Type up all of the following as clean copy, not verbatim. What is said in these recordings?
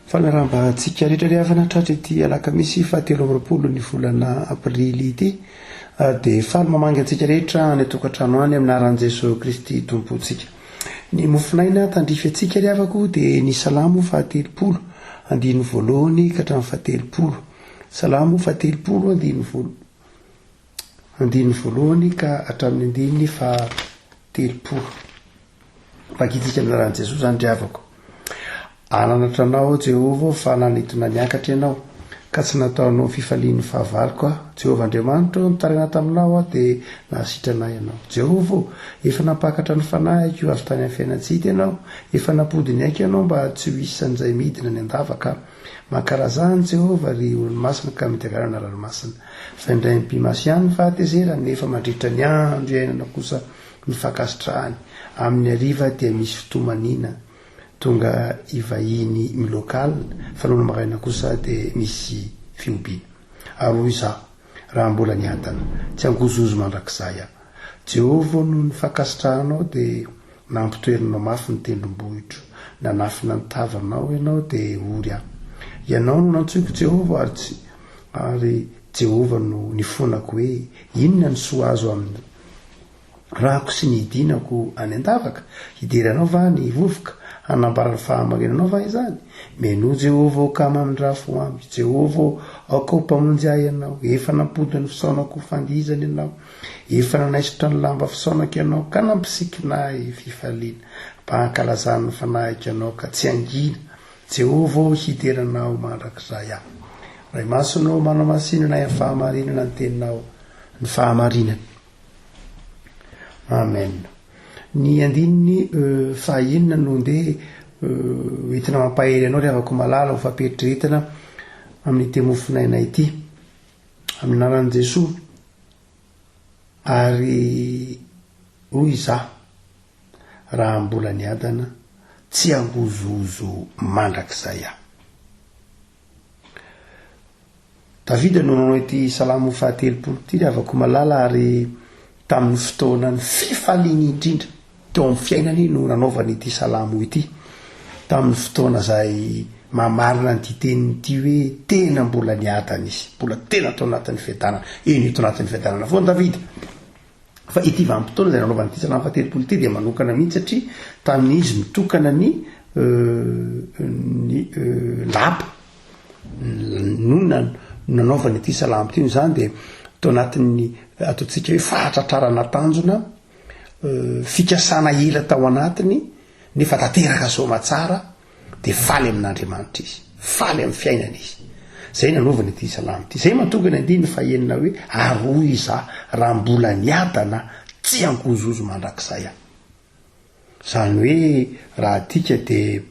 Fanarahamba antsika rehetra ry havana tratra ity alakamisy faha 23 ny volana aprily ity dia faly mamangy antsika rehetra any an-tokantrano any amin'ny anaran'i Jesoa Kristy Tompontsika. Ny mofonaina tandrify antsika ry havako dia ny Salamo faha 30 andininy voalohany ka hatramin'ny faha 30. Salamo faha 30 andininy voalohany andininy voalohany ka hatramin'ny andininy faha 30. Vakintsika amin'ny anaran'i Jesoa izany ry havako. Hananatra anao aho, Jehovah ô, fa nanintona niakatra ianao, ka tsy nataonao fifalian'ny fahavaloko aho. Jehovah Andriamanitro ô, nitaraina taminao aho, dia nahasitrana ahy ianao. Jehovah ô, efa nampakatra ny fanahiko avy tany amin'ny fiainan-tsy hita ianao, efa nampody ny aiko ianao mba tsy ho isan'izay midina any an-davaka aho. Mankalazà an'i Jehovah, ry olo-masina, ka midegara ny anarany masina. Fa indray mipi-maso ihany ny fahatezerany, nefa mandritra ny andro iainana kosa ny fankasitrahany. Amin'ny hariva dia misy fitomaniana tonga hivahiny miloaka alina, fa nony maraina kosa dia misy fihobiana. Ary hoy izaho, Raha mbola niadana, tsy hangozohozo mandrakizay aho. Jehovah ô, noho ny fankasitrahanao dia nampitoerinao mafy ny tendrombohitro. Nanafina ny tavanao ianao dia ory aho. Ianao no nantsoiko, Jehovah, ary tsy, ary Jehovah no nifonako hoe, Inona ny soa azo amin'ny. Rako sy ny hidinako any an-davaka? Hidera Anao va ny vovoka? Hanambara ny fahamarinanao va izany? Mihainoa, Jehovah ô, ka mamindrà fo amiko. Jehovah ô, aoka ho Mpamonjy ahy Ianao. Efa nampody ny fisaonako ho fandihizana Ianao. Efa nanaisotra ny lamba fisaonako Ianao, ka nampisikina ahy fifaliana. Mba hankalazan'ny fanahiko Anao, ka tsy hangina. Jehovah ô, hidera Anao mandrakizay aho. Ray Masina ô, manamasinana ahy amin'ny fahamarinana ny Teninao, ny fahamarinana. Amen. Ny andininy faha enina no ndeha entina mampahery anao ry havako malala ho fampieritreretana amin'ity mofonaina ity. Amin'ny anaran'i Jesoa. Ary hoy izaho, raha mbola niadana, tsy hangozohozo mandrakizay aho. Davida no nanao ity salamo fahatelopolo ity, ry havako malala, ary tamin'ny fotoanan'ny fifaliany indrindra teo amin'ny fiainany no nanaovany ity salamo ity, tamin'ny fotoana izay mamarina an'ity teniny ity hoe tena mbola niadana izy, mbola tena tao anatin'ny fiadanana. Eny, tao anatin'ny fiadanana foana Davida. Fa ity vanim-potoana izay nanaovany ity salamo fahatelopolo ity dia manokana mihitsy satria tamin'izy nitokana ny ny lapa no nanaovany ity salamo ity noho izany dia tao anatin'ny ataontsika hoe fahatratrarana tanjona fikasana ela tao anatiny nefa tanteraka soamatsara dia faly amin'Andriamanitra izy, faly amin'ny fiainana izy. Izay nanaovany ity salamo ity. Izay mahatonga ny andininy fahenina hoe ary hoy izaho raha mbola niadana tsy hangozohozo mandrakizay aho. Izany hoe raha adika dia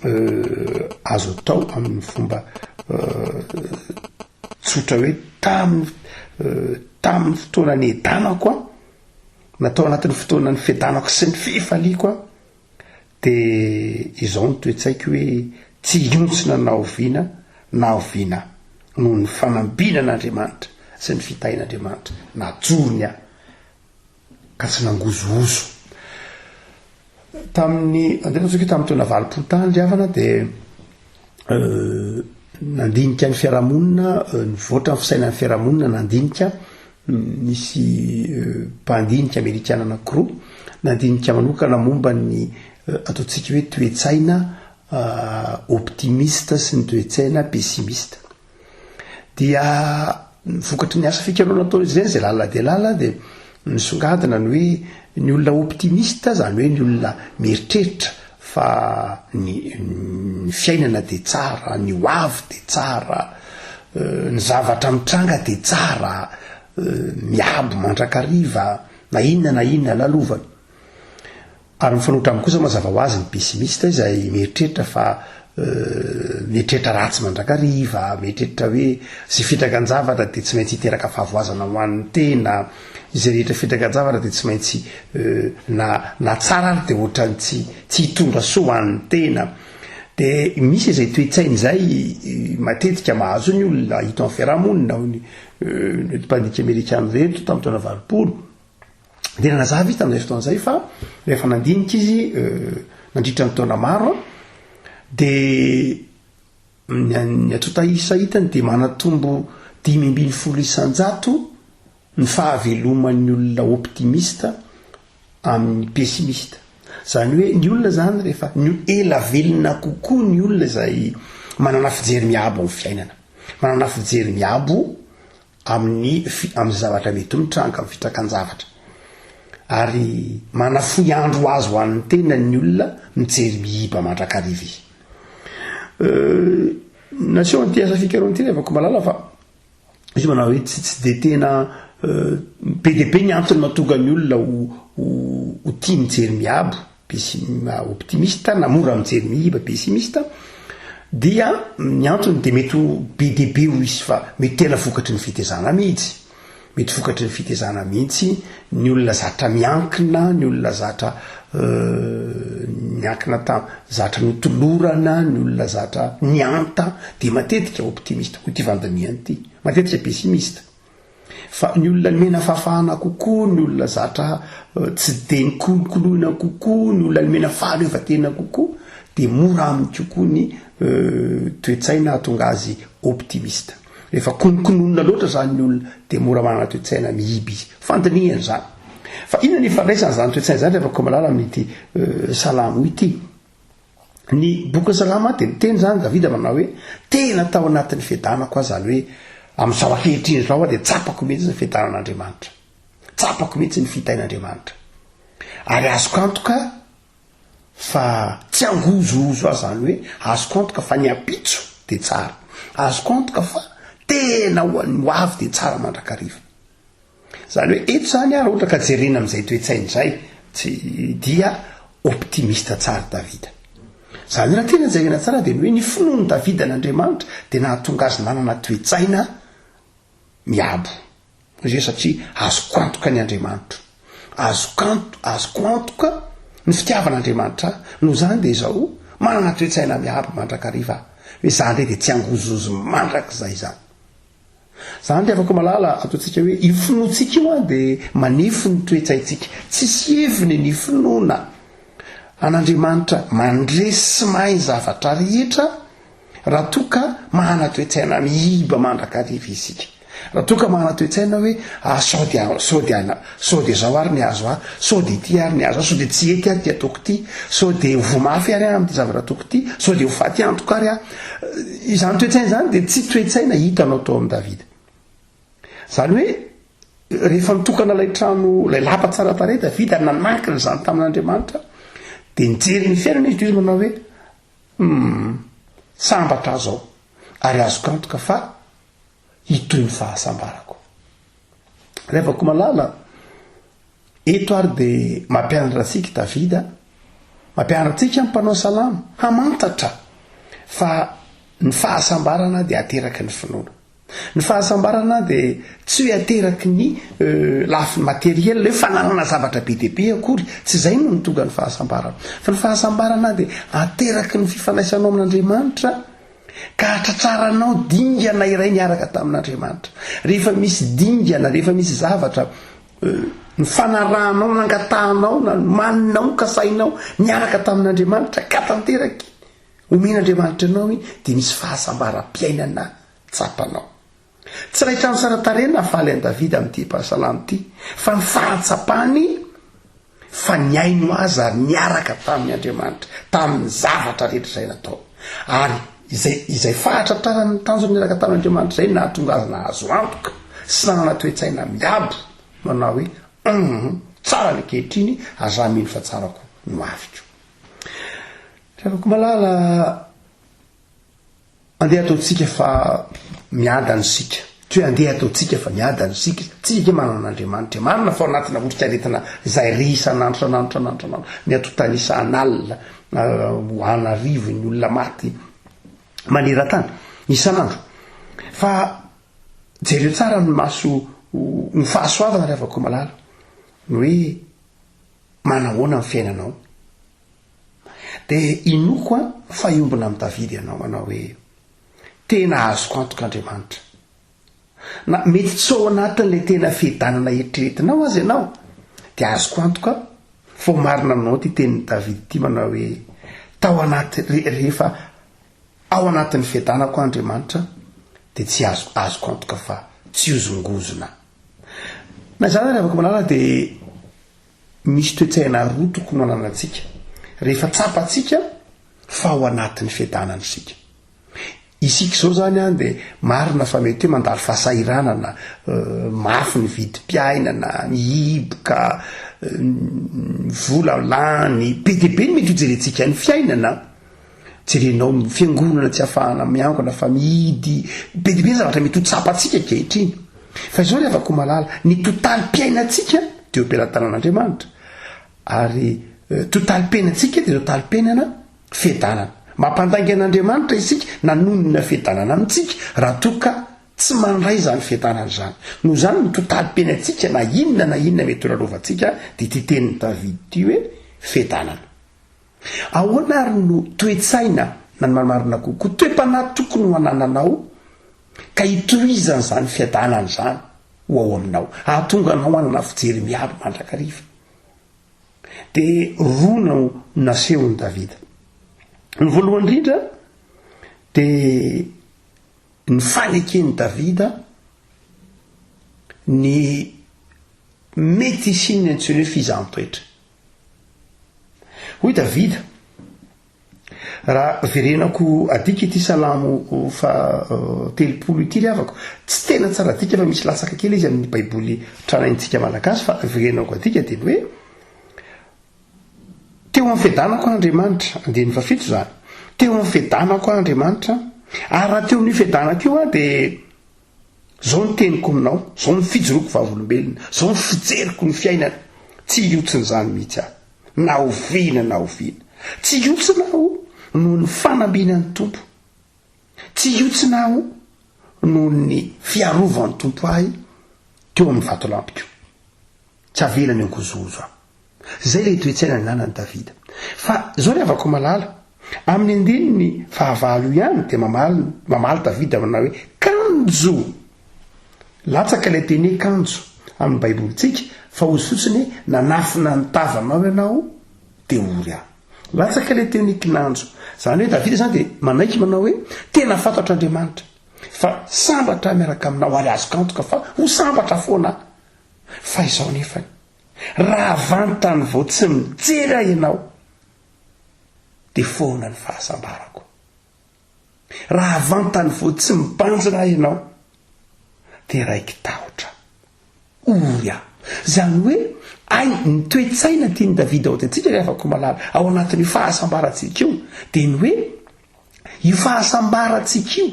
euh, azo atao amin'ny fomba euh, tsotra hoe tamin'ny euh, tamin'ny fotoana niadanako aho, na tao anatin'ny fotoana ny fiadanako sy ny fifaliako aho, Dia izao ny toe-tsaiko hoe tsy hihontsina na oviana na oviana aho noho ny fanambinan'Andriamanitra sy ny fitahian'Andriamanitra najorony aho ka tsy nangozohozo. Tamin'ny, andeha ataontsika hoe tamin'ny taona 80 tany ry havana dia nandinika ny fiarahamonina, nivoatra ny fisainan'ny fiarahamonina nandinika Nisy mpandinika amerikana anankiroa nandinika manokana momba ny ataontsika hoe toe-tsaina optimiste sy ny toe-tsaina pessimiste. Dia vokatry ny asa fikarohana nataon'izy ireny izay lalina dia lalina dia nisongadina ny hoe ny olona optimiste, izany hoe ny olona mieritreritra fa ny ny fiainana dia tsara, ny ho avy dia tsara, ny zavatra mitranga dia tsara, miabo mandrakariva na inona na inona lalovana. Ary mifanohitra aminy kosa mazava ho azy ny pessimiste izay mieritreritra fa mieritreritra ratsy mandrakariva, mieritreritra hoe izay fitragan-javatra dia tsy maintsy hiteraka fahavoazana ho an'ny tena, izay rehetra fitragan-javatra dia tsy maintsy na na tsara ary dia ohatran'ny tsy tsy hitondra soa ho an'ny tena. Dia misy izay toe-tsaina izay matetika mahazo ny olona hita amin'ny fiarahamonina, hoy ny mpandinika amerikana ireto tamin'ny taona 80. Dia nanazava izy tamin'izay fotoana izay fa rehefa nandinika izy nandritra ny taona maro dia. Ny antontan'isa hitany dia manatombo 15% ny fahaveloman'ny olona optimiste amin'ny pessimiste. Izany hoe ny olona izany rehefa ny ela velona kokoa ny olona izay manana fijery miabo amin'ny fiainana, manana fijery miabo amin'ny amin'ny zavatra mety mitranga, amin'ny fitrakan-javatra. Ary manafohy andro ho azy ho an'ny tenany ny olona mijery miiba mandrakariva izy. Naseho an'ity asa fikarohana ity ry havako malala fa izy manao hoe tsy tsy dia tena be dia be ny antony mahatonga ny olona ho ho tia mijery miabo, pessim- optimiste na mora mijery miiba, pessimiste, dia ny antony dia mety ho be dia be hoy izy fa mety tena vokatry ny fitezana mihitsy, mety vokatry ny fitezana mihitsy ny olona zatra miankina, ny olona zatra niankina tam zatra notolorana, ny olona zatra nianta dia matetika optimiste hoy ity fandinihana ity, matetika pessimiste. Fa ny olona nomena fahafahana kokoa, ny olona zatra tsy dia nikolokoloina kokoa, ny olona nomena fahaleovantena kokoa dia mora aminy kokoa ny toe-tsaina hahatonga azy optimiste. Rehefa konokononina loatra izany ny olona dia mora manana toe-tsaina mihiby izy. Fandinihana izany. Fa inona ny ifandraisan'izany toe-tsaina izany rehefa komalala amin'ity salamo ity? Ny bokin'ny Salamo dia niteny izany Davida manao hoe, tena tao anatin'ny fiadanako aho, izany hoe amin'izao ankehitriny izao aho dia tsapako mihitsy ny fiadanan'Andriamanitra. Tsapako mihitsy ny fitain'Andriamanitra. Ary azoko antoka fa tsy hangozohozo aho izany hoe azoko antoka fa ny ampitso dia tsara. Azoko antoka fa tena ho an'ny ho avy dia tsara mandrakariva. Izany hoe eto izany raha ohatra ka jerena amin'izay toe-tsaina izay tsy dia optimiste tsara Davida. Izany hoe raha tena jerena tsara dia ny hoe ny finoan'i Davida an'Andriamanitra dia nahatonga azy nanana toe-tsaina miabo. Hoy izy hoe satria azoko antoka ny Andriamanitro. Azoko anto, azoko antoka ny fitiavan'Andriamanitra ahy. Noho izany dia izao, manana toe-tsaina miabo mandrakariva aho. Hoe izaho indray dia tsy hangozohozo mandrakizay izany. Zany ry havako malala, ataontsika hoe io finoantsika io an dia manefy ny toe-tsaintsika. Tsisy heviny ny finoana an'Andriamanitra mandresy sy mahay ny zavatra rehetra raha toa ka manana toe-tsaina miiba mandrakariva isika. Raha toa ka manana toe-tsaina hoe ah sao dia sao dia sao dia zao ary ny azo ahy, sao dia ity ary ny azo ahy, sao dia tsy hety ary ity ataoko ity, sao dia ho voa mafy ary aho amin'ity zavatra ataoko ity, sao dia ho faty antoka ary aho. Izany toe-tsaina izany dia tsy toe-tsaina hitanao tao amin'i Davida. Izany hoe rehefa nitokana ilay trano, ilay lapa tsara tarehy Davida ary nanankina izany tamin'Andriamanitra, dia nijery ny fiainana izy dia izy manao hoe hum, sambatra aho izao ary azoko antoka fa hitohy ny fahasambarako. Ry havako malala, eto ary dia mampianatra antsika i Davida, mampianatra antsika ny mpanao salamo hamantatra fa ny fahasambarana dia ateraky ny finoana. Ny fahasambarana dia tsy hoe ateraky ny euh, lafiny materiel, hoe fananana zavatra be dia be akory, tsy izay no nitonga ny fahasambarana. Fa ny fahasambarana dia ateraky ny fifandraisanao amin'Andriamanitra, Ka hatratraranao dingana iray niaraka tamin'Andriamanitra. Rehefa misy dingana, rehefa misy zavatra nifanarahanao, nangatahanao, nanomaninao, nokasainao niaraka tamin'Andriamanitra ka tanteraky, omen'Andriamanitra anao iny, dia misy fahasambaram-piainana tsapanao. Tsy ilay trano tsara tarehy nahafaly an'i Davida amin'ity mpahasalamo ity, fa ny fahatsapany fa nihaino azy ary niaraka taminy Andriamanitra tamin'ny zavatra rehetra izay natao. Ary izay izay fahatratrarany ny tanjony niaraka tamin'Andriamanitra izay no nahatonga azy nahazo antoka sy nanana toe-tsaina miabo manao hoe, Hum, tsara ny ankehitriny ary za mino fa tsara koa ny ho aviko. Ry havako malala, Andeha ataontsika fa miadana isika. Tsy hoe andeha ataontsika fa miadana isika. Tsika ange manana an'Andriamanitra e. Marina fa ao anatina otrikaretina izay re isan'andro isan'andro isan'andro isan'andro. Ny antontan'isa an'alina ho an'arivony ny olona maty maneran-tany isan'andro. Fa jereo tsara ny maso ny fahasoavana ry havako malala. Ny hoe manahoana ny fiainanao. Dia inoako an fa hiombona amin'i Davida ianao manao hoe, Tena azoko antoka Andriamanitra. Na mety tsy ao anatin'ilay tena fiadanana eritreretinao aza ianao, dia azoko antoka fa ho marina aminao ity tenin'i Davida ity manao hoe, Tao anaty, rehefa. Ao anatin'ny fiadanako aho Andriamanitra dia tsy azo azoko antoka fa tsy hozongozona. Na izany ary havako malala dia misy toe-tsaina roa tokony ho ananantsika rehefa tsapantsika fa ao anatin'ny fiadanana isika. Isika izao izany an dia marina fa mety hoe mandalo fahasahiranana, mafy ny vidim-piainana, mihiboka, ny vola lany, be dia be ny mety ho jerentsika ny fiainana. Jerenao ny fiangonana tsy ahafahana miangona fa mihidy, be dia be ny zavatra mety ho tsapantsika ankehitriny. Fa izao ry havako malala, ny totalim-piainantsika dia eo am-pelatanan'Andriamanitra. Ary totalim-piainantsika dia totalim-piainana fiadanana. Mampandainga an'Andriamanitra isika nanonona fiadanana amintsika raha toa ka tsy mandray izany fiadanana izany. Noho izany ny totalim-piainantsika na inona na inona mety ho lalovantsika dia ity tenin'i Davida ity hoe fiadanana. Ahoana ary no toe-tsaina, na ny marimarina kokoa, toe-panahy tokony ho anananao ka hitohizan'izany fiadanana izany ho ao aminao, hahatonga anao hanana fijery miabo mandrakariva? Dia roa no nasehon'i Davida. Ny voalohany indrindra dia ny faneken'i Davida ny mety hisian'ny antsoina hoe fizahan-toetra. Hoy Davida, Raha verenako adika ity Salamo faha 30 ity ry havako, tsy tena tsara adika fa misy latsaka kely izy amin'ny Baiboly tranaintsika malagasy fa verenako adika dia ny hoe, Teo amin'ny fiadanako aho Andriamanitra, andininy fahafito izany, teo amin'ny fiadanako aho Andriamanitra, ary raha teo amin'io fiadanako io aho dia Zao ny teniko aminao, zao ny fijoroako vavolombelona, zao ny fijeriko ny fiainana, tsy hiotsina izany mihitsy aho, na oviana na oviana. Tsy hiotsina aho noho ny fanambinan'ny Tompo. Tsy hiotsina aho noho ny fiarovan'ny Tompo ahy teo amin'ny vatolampiko. Tsy avelany hangozohozo aho. Izay ilay toe-tsaina nananan'i Davida. Fa izao ry havako malala, amin'ny andininy fahavalo ihany dia mamaly mamaly Davida manao hoe, Kanjo! Latsaka ilay teny hoe kanjo amin'ny Baibolintsika, fa hozy fotsiny hoe nanafina ny tavanao ianao dia ory aho. Latsaka ilay teny hoe kinanjo. Izany hoe Davida izany dia manaiky manao hoe, tena fantatr'Andriamanitra fa sambatra aho miaraka aminao ary azoko antoka fa ho sambatra foana aho. Fa izao nefany, raha vantany vao tsy mijery ahy ianao, dia foana ny fahasambarako. Raha vantany vao tsy mibanjina ahy ianao, dia raiki-tahotra aho. Ory aho. Izany hoe, ay, ny toe-tsaina tian'i Davida ho antsika ry havako malala, ao anatin'io fahasambarantsika io, dia ny hoe, io fahasambarantsika io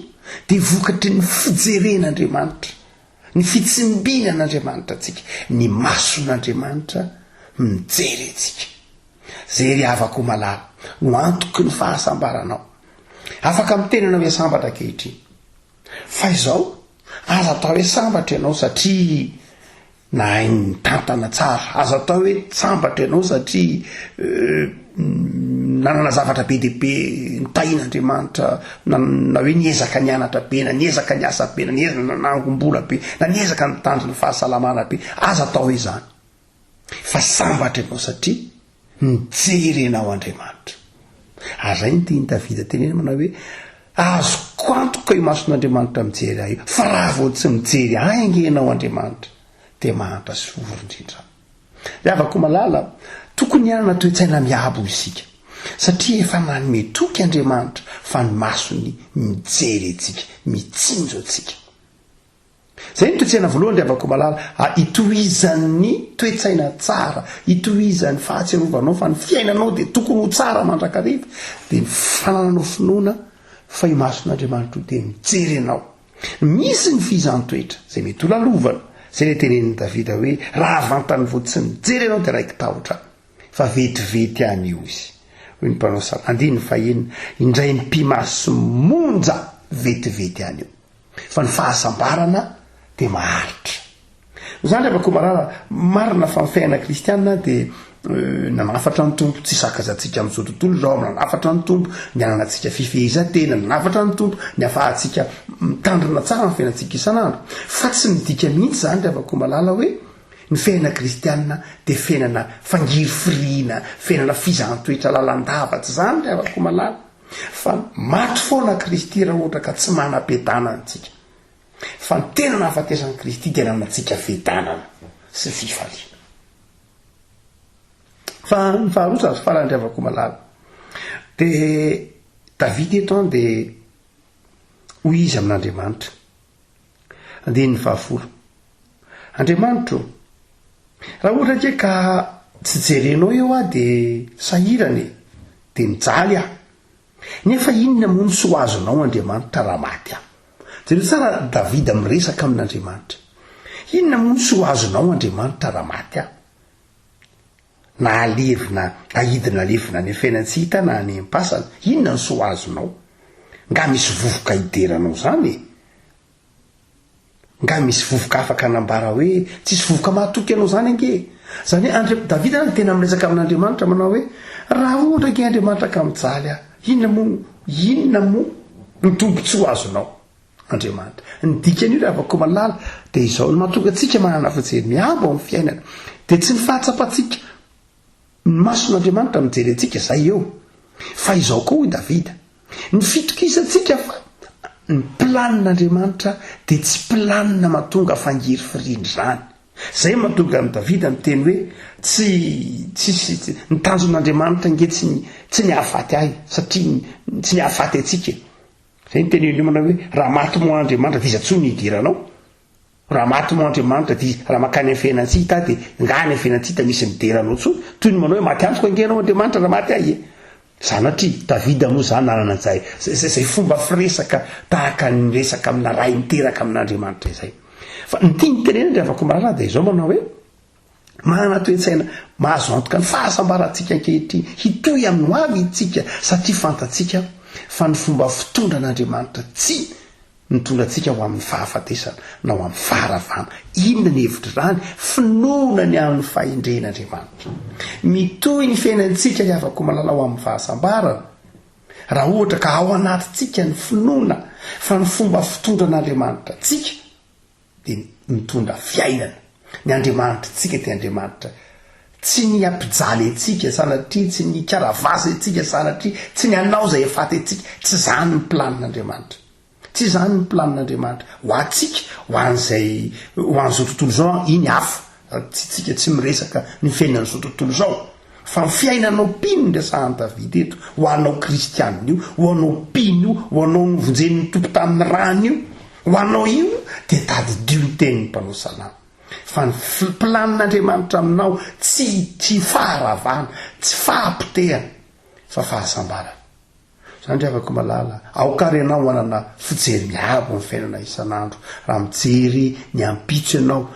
dia vokatry ny fijeren'Andriamanitra. Ny fitsimbinan'Andriamanitra antsika, ny mason'Andriamanitra mijery antsika. Zay ry havako malala no antoky ny fahasambaranao. Afaka miteny ianao hoe sambatra ankehitriny. Fa izao, aza atao hoe sambatra ianao satria Nahay nitantana tsara. Aza atao hoe sambatra ianao satria nanana zavatra be dia be nitahian'Andriamanitra, na hoe niezaka nianatra be, na niezaka niasa be, na niezaka nanangom-bola be, na niezaka nitandro ny fahasalamana be. Aza atao hoe izany. Fa sambatra ianao satria Mijery anao Andriamanitra. Ary izay no tian'i Davida tenenina manao hoe, Azoko antoka io mason'Andriamanitra mijery ahy io, fa raha vao tsy mijery ahy ange ianao Andriamanitra, dia mahantra sy ory indrindra aho. Ry havako malala, tokony hanana toe-tsaina miabo isika, satria efa nanome toky Andriamanitra fa ny masony mijery antsika, mitsinjo antsika. Izay ny toe-tsaina voalohany ry havako malala, a itohizan'ny toe-tsaina tsara, itohizan'ny fahatsiarovanao fa ny fiainanao dia tokony ho tsara mandrakariva, dia ny fanananao finoana fa io mason'Andriamanitra io dia mijery anao. Misy ny fihizan-toetra izay mety ho lalovana, izay ilay tenenin'i Davida hoe raha vantany vao tsy mijery anao dia raiki-tahotra aho, fa vetivety ihany io izy. Hoy ny mpanao salamo, andininy fahenina, indray mipi-maso monja vetivety ihany io. Fa ny fahasambarana dia maharitra. Izany ry Avakomarara, marina fa ny fiainana kristiana dia nanafatra ny Tompo, tsy sakazantsika amin'izao tontolo izao, nanafatra ny Tompo ny hananantsika fifehezan-tena, nanafatra ny Tompo ny hahafahantsika mitandrina tsara ny fiainantsika isan'andro. Fa tsy midika mihitsy izany ry Avakomalala hoe ny fiainana kristiana dia fiainana fangirifiriana, fiainana fizahan-toetra lalandava, tsy izany ry Avakomalala. Fa maty foana Kristy raha ohatra ka tsy manam-piadanana antsika. Fa ny tena nahafatesan'i Kristy dia nanantsika fiadanana sy fifaliana. Fa ny faharoa sady farany ry havako malala dia Davida eto an dia hoy izy amin'Andriamanitra. Andininy fahafolo. Andriamanitro, raha ohatra ange ka tsy jerenao eo aho dia sahirana e, dia mijaly aho. Nefa inona moa no tsy ho azonao Andriamanitra raha maty aho? Jereo tsara Davida miresaka amin'Andriamanitra. Inona moa no tsy ho azonao Andriamanitra raha maty aho? Na alevina, ahidina alevina any fiainan-tsy hita na any am-pasana, inona no tsy ho azonao? Nga misy vovoka hideranao izany e? Nga misy vovoka afaka hanambara hoe tsisy vovoka mahatoky anao izany ange e? Izany hoe Andri-, Davida izany tena miresaka amin'Andriamanitra manao hoe, raha ohatra ange Andriamanitra ka mijaly aho, inona moa, inona moa ny tombontsoa azonao? Andriamanitra. Ny dikan'io ry havako malala dia izao, ny mahatonga antsika manana fijery miabo amin'ny fiainana dia tsy ny fahatsapantsika ny mason'Andriamanitra mijery antsika izay eo, fa izao koa hoy Davida, ny fitokisantsika fa ny planin'Andriamanitra dia tsy planina mahatonga fangirifiriana izany. Izay mahatonga an'i Davida miteny hoe tsy tsisy ny tanjon'Andriamanitra ange tsy tsy ny hahafaty ahy satria tsy ny hahafaty antsika e. Zay ny tenen'io manao hoe raha maty moa Andriamanitra dia iza tsony ny hidiranao? Raha maty moa Andriamanitra dia raha makany amin'ny fiainan-tsy hita aho dia nga any amin'ny fiainan-tsy hita misy midera anao tsony? Toy ny manao hoe maty antoka ange ianao Andriamanitra raha maty aho e! Sanatria, Davida moa zany nanana an'izay zay fomba firesaka tahaka ny miresaka amina ray miteraka amin'Andriamanitra izay. Fa ny tiany tenenina ry havako malala dia izao manao hoe Manana toe-tsaina mahazo antoka ny fahasambarantsika ankehitriny. Hitohy amin'ny ho avy isika satria fantatsika fa ny fomba fitondran'Andriamanitra tsy mitondra antsika ho amin'ny fahafatesana na ho amin'ny faharavana. Inona ny hevitr'izany? Finoana ny amin'ny fahendren'Andriamanitra. Mitohy ny fiainantsika ry havako malala ho amin'ny fahasambarana raha ohatra ka ao anatintsika ny finoana fa ny fomba fitondran'Andriamanitra antsika dia mitondra fiainana. Ny Andriamanitritsika dia Andriamanitra tsy ny hampijaly antsika sanatria, tsy ny hikaravasa antsika sanatria, tsy ny hanao izay hahafaty antsika. Tsy izany ny planin'Andriamanitra. Tsy izany ny planin'Andriamanitra. Ho antsika, ho an'izay, ho an'izao tontolo izao, iny hafa. Tsy tsika tsy miresaka ny fiainan'izao tontolo izao. Fa ny fiainanao mpino no resahan'i Davida eto, ho anao kristianina io, ho anao mpino io, ho anao novonjen'ny Tompo tamin'ny rany io, ho anao io dia tadidio ny tenin'ny mpanao salamo. Fa ny planin'Andriamanitra aminao tsy tsy faharavana, tsy fahapotehana, fa fahasambarana. Zany ry havako malala, aoka ary ianao hanana fijery miabo ny fiainana isan'andro. Raha mijery ny ampitso ianao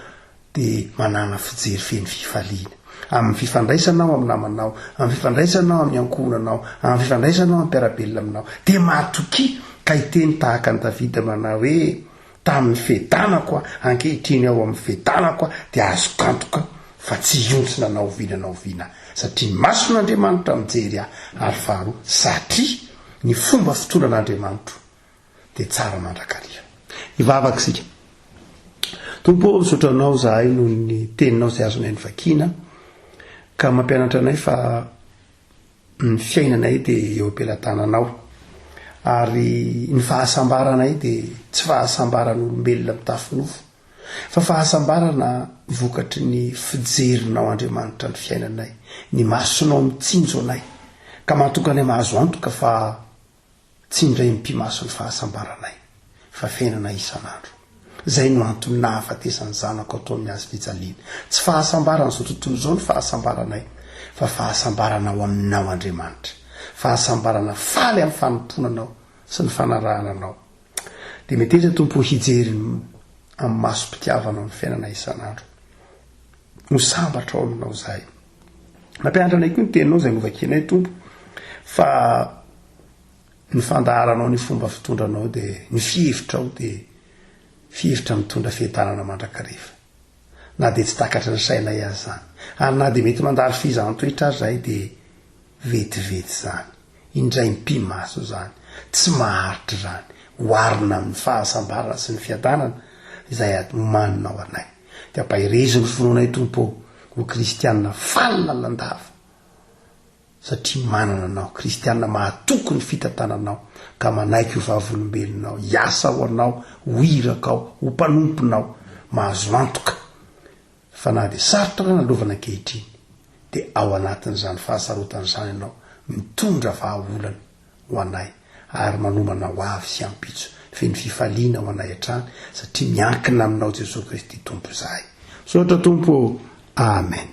dia manàna fijery feno fifaliana. Amin'ny fifandraisanao amin'ny namanao, amin'ny fifandraisanao amin'ny ankohonanao, amin'ny fifandraisanao amin'ny mpiara-belona aminao, dia matokia ka hiteny tahaka an'i Davida manao hoe, Tamin'ny fiadanako aho, ankehitriny ao amin'ny fiadanako aho, dia azoko antoka fa tsy hihontsina na oviana na oviana aho, satria ny mason'Andriamanitra mijery ahy, ary faharoa, satria ny fomba fitondran'Andriamanitro dia tsara mandrakariva. Hivavaka isika. Tompo ô, misaotra Anao izahay noho ny Teninao izay azonay novakiana, ka mampianatra anay fa Ny fiainanay dia eo am-pelatananao, ary ny fahasambaranay dia tsy fahasambaran'olombelona mitafy nofo, fa fahasambarana vokatry ny fijerinao Andriamanitra ny fiainanay, ny masonao mitsinjo anay, ka mahatonga anay mahazo antoka fa Tsy indray mipi-maso ny fahasambaranay, fa fiainana isan'andro. Izay no antony nahafatesan'ny Zanako ato amin'ny hazo fijaliana. Tsy fahasambaran'izao tontolo izao ny fahasambaranay, fa fahasambarana ao Aminao Andriamanitra. Fahasambarana faly amin'ny fanompoana Anao sy ny fanarahana Anao. Dia meteza Tompo hijery amin'ny masom-pitiavanao ny fiainana isan'andro. Ho sambatra ao Aminao izahay. Nampianatra anay koa ny Teninao izay novakianay Tompo, fa Ny fandaharanao ny fomba fitondranao dia ny fihevitrao dia fihevitra mitondra fiadanana mandrakariva. Na dia tsy takatry ny sainay aza izany. Ary na dia mety mandalo fizahan-toetra aza izahay dia vetivety izany. Indray mipi-maso izany. Tsy maharitra izany. Oharina amin'ny fahasambarana sy ny fiadanana izay omaninao anay. Dia ampaherezo ny finoanay Tompo ô, ho kristiana faly lalandava. satria manana Anao, kristiana mahatoky ny fitantananao ka manaiky ho vavolombelonao, hiasa ho Anao, ho irakao, ho mpanomponao, mahazo antoka fa na dia sarotra ny lalovana ankehitriny dia ao anatin'izany fahasarotana izany Ianao mitondra vahaolana ho anay ary manomana ho avy sy ampitso feno fifaliana ho anay hatrany satria miankina aminao Jesoa Kristy Tompo izahay. Misaotra Tompo ô! Amen.